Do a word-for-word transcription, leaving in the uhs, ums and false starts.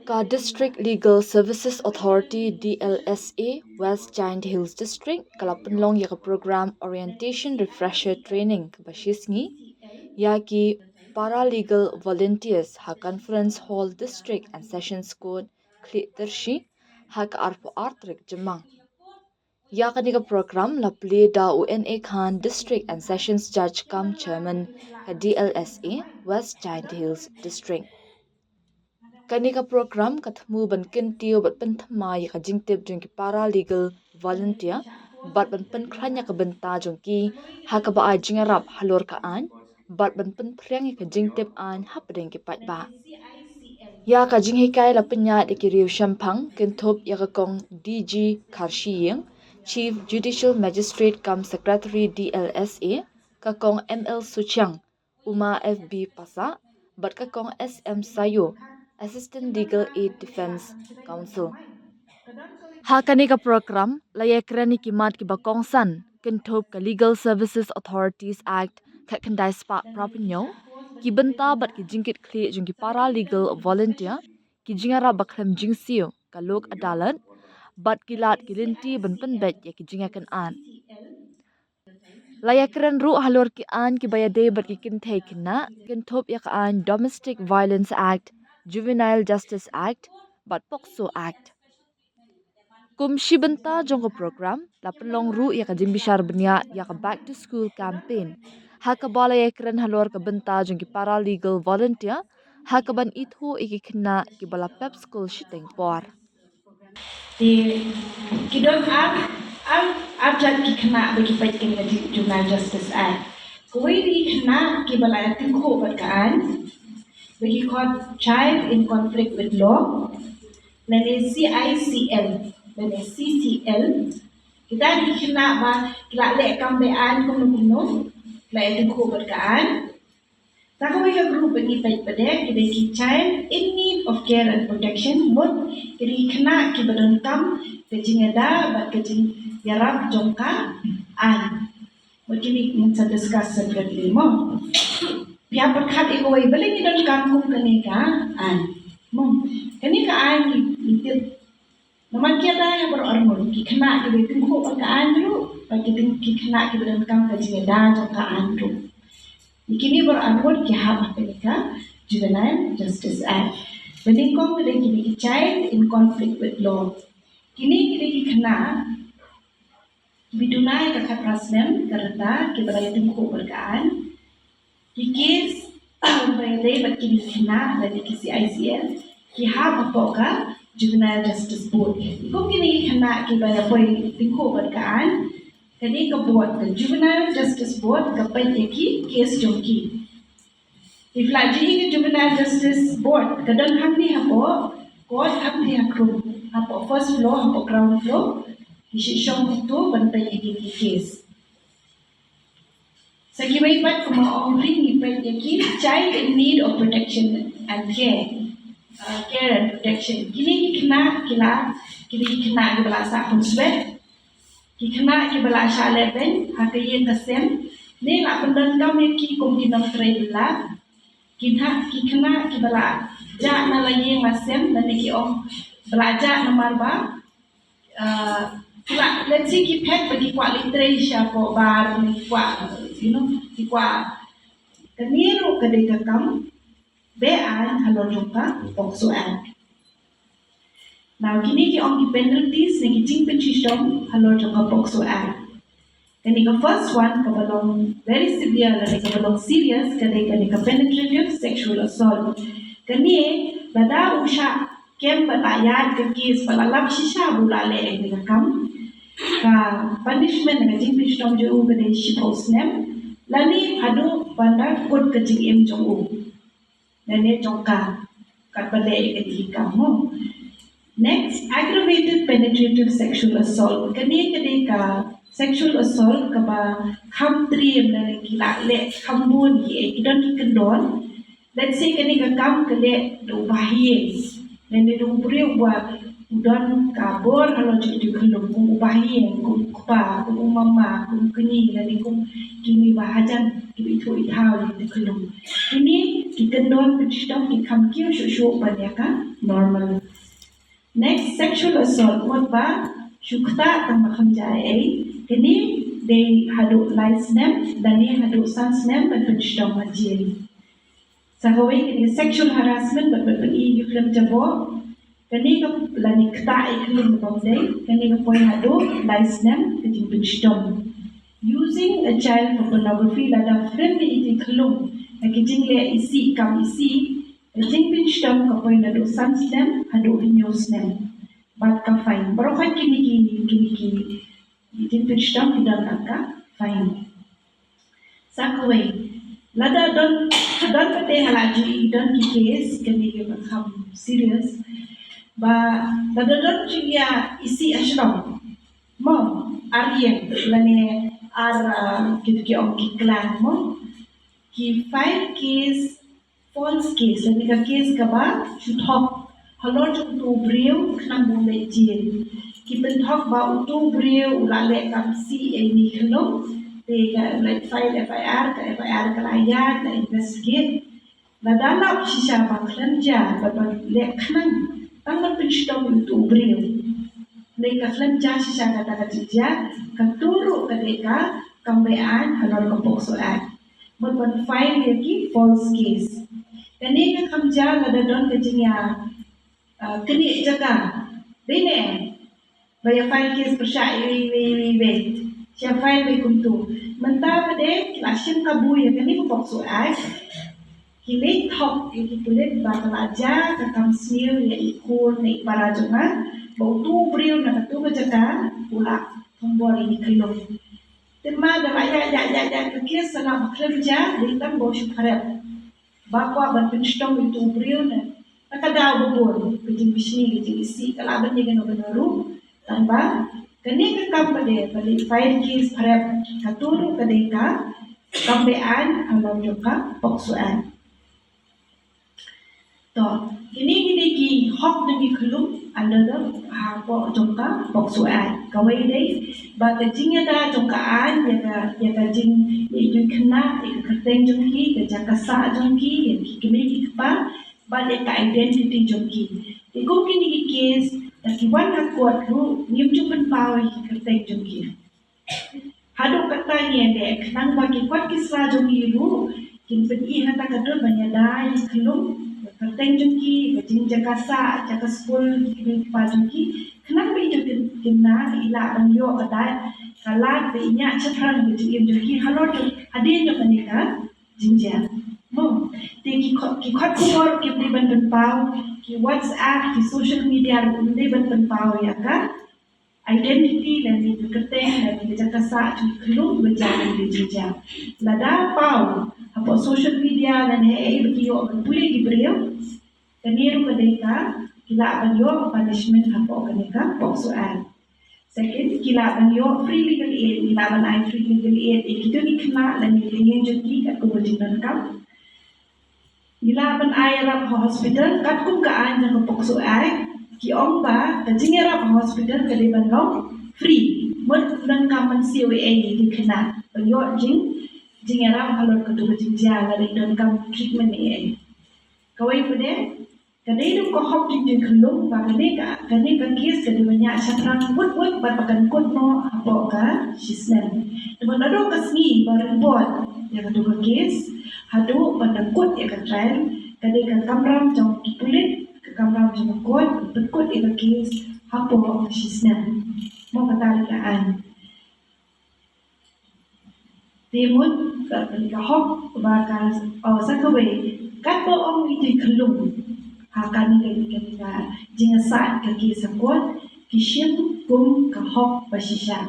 Ka District Legal Services Authority, D L S A, West Jaintia Hills District ka la pynlong ïa ka program Orientation Refresher Training kaba shi sngi ïa ki Paralegal Volunteers ha Conference Hall District and Sessions Court, Khliehtirshy, ha ka arphew ar tarik Jymmang. Ïa kane ka program la plie da u N A Khan, District and Sessions Judge cum Chairman ka D L S A West Jaintia Hills District. Kane ka program ka thmu ban kyntiew bad pynthymmai ïa ka jingtip jong ki paralegal volunteer bad ban pynkhlaiñ ïa ka bynta jong ki ha kaba ai jingïarap halor ka aiñ bad ban pynphriang ïa ka jingtip aiñ hapdeng ki paidbah. Ïa ka jinghikai la pynïaid da ki riew shemphang, kynthup ïa ka Kong D G Kharshiing, Chief Judicial Magistrate cum Secretary D L S A, ka Kong M L Suchiang, Uma F B Passah, bad ka Kong S M Sayo, Assistant Legal Aid Defence Counsel. Ha kane ka program la ïakren ïa ki mat kiba kongsan, kynthup ka Legal Services Authorities Act khatkhyndai spah phra phew hynñiew, ki bynta bad ki jingkitkhlieh jong ki paralegal volunteer, ki jingïarap ba khlem jingsiew, ka Lok Adalat, bad ki lad ki lynti ban pynbeit ïa ki jingïakynad. La ïakren ruh halor ki aiñ kiba ïadei bad ki kynthei khynnah, kynthup ïa ka aiñ Domestic Violence Act, Juvenile Justice Act, bad POCSO Act. Kum shi bynta jong ka program, la pynlong ruh ïa ka jingbishar bniah ïa ka Back to School campaign, ha kaba la ïakren halor ka bynta jong ki paralegal volunteer ha kaban ithuh ïa ki khynnah kiba la pep skul shiteng por. Te ki don ar, ar, ar jait ki khynnah ba ki peit kane ka Juvenile Justice Act. Kawei de ki khynnah kiba la ïatyngkhuh bad ka aiñ ba ki khot Child in Conflict with Law, lane C I C L, lane C C L. Kita de ki khynnah ba ki la leh kam be-aiñ kumno kumno, ki la ïatyngkhuh bad ka aiñ. Sa kawei ka group ba ngi peit pat de ki dei ki Child in Need of Care and Protection, mut ki dei ki khynnah kiba donkam ka jingïada bad ka jingïarap jong ka aiñ. Mut kine ngin sa discuss separately mo. Phi hap pyrkhat ïa kawei, balei ngi donkam kum kane ka aiñ? Mo, kane ka aiñ ngi, ngi tip Namar ki ïada ïa baroh arngut, ki khynnah kiba ïatyngkhuh bad ka aiñ ruh, bad ki dei ki khynnah kiba donkam ka jingïada jong ka aiñ ruh. Kine baroh arngut ki hap ha kane ka Juvenile Justice Act. Ba nyngkong ki dei kine ki Child in Conflict with Law. Kine ki dei ki khynnah kiba duna ïa ka khatphra snem ka rta, kiba la ïatyngkhuh bad ka aiñ. Ki case ba ïadei bad kine ki khynnah lane ki C I C L ki hap hapoh ka Juvenile Justice Board. Kum kine ki khynnah kiba ïa poi tyngkhuh bad ka aiñ, kane ka board, ka Juvenile Justice Board, ka peit ïa ki case jong ki. Te phi la ju i ka Juvenile Justice Board ka don hangne hapoh court, hangne ha khrum, hapoh first floor, hapoh ground floor. Ki shong hato ban peit ïa ki case. Sa kiwei pat, kumba ong phi, ngi peit ïa ki Child in Need of Protection and Care, uh, Care and Protection. Kine ki khynnah ki la, kine ki khynnah kiba la sah khunswet, ki khynnah kiba la shah lehbeiñ ha ka ïing ka sem, ne la pyndonkam ïa ki kum ki nongtrei bylla. Ki khynnah, ki khynnah kiba la jah na la ïing la sem, lane ki ong ba la jah namar ba, uh, ki la, let's say, ki phet ba ki kwah leit trei shapoh bar, ne ki kwah, you know, ki kwah. Kane ruh ka dei ka kam be-aiñ halor jong ka POCSO Act. Now, kine ki ong ki penalties ne ki jingpynshitom halor jong ka POCSO Act. Kane ka first one kaba long very severe lane kaba long serious ka dei kane ka penetrative sexual assault. Kane lada u shah kem bad la ïaid ka case bad la lap shisha ba u la leh ïa kane ka kam, ka punishment ne ka jingpynshitom jong u ka dei shiphew snem lane haduh ban da kut ka jingim jong u lane jong ka, katba leh ïa kane ka kam mo. Next, aggravated penetrative sexual assault. Kane ka dei ka sexual assault kaba kham triem lane ki la leh kham bun, ki, eh, ki don ki kyndon. Let's say kane ka kam ka leh da u bahaïing lane da u briew uba u don ka bor halor jong u khyllung, kum u bahaïing, kum u kpa, kum u mama, kum u kñi lane kum kine ba hajan kiba ithuh ithaw ïa u khyllung. Kine ki kyndon pynshitom ki kham kiew shuh shuh ban ïa ka normal. Next, sexual assault, mut ba shu ktah tang ba kham jia ei. Kane dei haduh lai snem lane haduh san snem ban pynshitom ha jel. Sa kawei kane sexual harassment, bad bad pyni ïa ki khlem jaboh. Kane ka lane ktah ïa ki khlem bym dei, kane ka poi haduh lai snem ka jingpynshitom. Using a child for pornography, lada film ïa ki khlem, ha ki jingleh isih kam isih, ka jingpynshitom ka poi naduh san snem haduh hynñiew snem. Bad ka fine. Baroh kine ki, kine ki, ki jingpynshitom ki don ka fine. Sa kawei, lada don, don pat te ha la ju i don ki case, kane ka kham serious. Ba lada don ju ïa isih ha shnong, mo, ar ïing lane ar, ah, ki, ki ong ki clan, mo, ki file case false case, lane ka case kaba shu thok halor jong uto u briew khnang ba un leit jel. Ki pynthok ba uto u briew u la leh kam isih ïa ine i khlem, te ka leit file F I R, ka F I R ka la ïaid, la investigate. Lada lap shisha ba khlem jia, ba, ba leh khnang tang ban pynshitom ïa uto u briew, lane ka khlem jia shisha kata ka jingjia, kato ruh ka dei ka kam be-aiñ halor ka POCSO Act. Mut ban file ïa ki false case. Kane ka kham jia lada don ka jingïa, ah, knieh jaka. Dei ne em ba ïa file case pyrshah iwei iwei iwei iwei. Sha file iwei kumto. Mynta pat de ki la shim kabu ïa kane ka POCSO Act. Ki leit thok ïa ki pulit ba ka la jia ka kam sniew ïa i khun ne i para jong nga, ba uto u briew na kato ka jaka u la thombor ïa i khyllung. Te ma da la ïaid ïaid ïaid ïaid ka case sa la ba khlem jia, dei tang ba u shu pharep. Ba kwah ban pynshitom ïa uto u briew ne, na ka daw ba bun, ka jingbishni, ka jingisih, ka lah ban ïa kano kano ruh. Tang ba kane ka kam pat de, ba leit file case pharep, kato ruh ka dei ka kam be-aiñ halor jong ka POCSO Act. To, kine, kine ki hok jong ki khyllung under the, hapoh jong ka POCSO Act. Kawei dei ba ka jingïada jong ka aiñ ïa ka, ïa ka jing, ïa ki khynnah, ïa ka kyrteng jong ki, ka jaka sah jong ki, ïa ki kmie ki kpa, bad ïa ka identity jong ki. Te kum kine ki case, lada ki wan ha court ruh, ngim ju pynpaw ïa ki kyrteng jong ki. Haduh katta ngi ïaleh khnang ba ki kot ki sla jong ngi ruh kin pyni ha kata ka dur ban ïada ïa ki khyllung, ka kyrteng jong ki, ka jingjaka sah, jaka skul, ki kmie ki kpa jong ki, khnang ba i jong ki khynnah i lah ban ïoh ka dei ka lad ba i ñiah shaphrang ka jingim jong ki halor jong hadien jong kane ka jingjia. Mo, te ki kot, ki kot khubor kim dei ban pynpaw, ki WhatsApp, ki social media ruh kim dei ban pynpaw ïa ka identity lane ka kyrteng lane ka jaka sah jong ki khyllung ba jia lane ba jia. Lada paw hapoh social media lane haei ba ki ïoh ban pule ki briew, kane ruh ka dei ka, ki lah ban ïoh punishment hapoh kane ka POCSO Act. Second, ki lah ban ïoh free legal aid, ki lah ban ai free legal aid ïa kito ki khynnah lane ki ïing jong ki katkum ka jingdonkam. Ngi lah ban ai ïarap ha hospital, katkum ka aiñ jong ka POCSO Act, ki ong ba ka jingïarap ha hospital ka dei ban long free. Mut ym donkam ban siew ei ei ïa ki khynnah ban ïoh jing, jingïarap halor kato ka jingjia lada i donkam treatment ei ei. Kawei pat de, ka dei ruh ka hok jong ki khyllung ba kane ka, kane ka case ka dei ban ñiah shaphrang wut wut bad ba kan kut noh hapoh ka shisnem. Te ba naduh ka sngi ba report ïa kato ka case haduh ba kan kut ïa ka trial, ka dei ka kamram jong ki pulit, ka kamram jong ka court ban pynkut ïa ka case hapoh ka shisnem. Mo, kata dei ka aiñ. Te mut ka, ka hok ba ka, oh, sa kawei, katba ong ïa ki khyllung ha kane ka, ka, ka jingïasaid ka case ha court, ki shim kum ka hok ba shisha.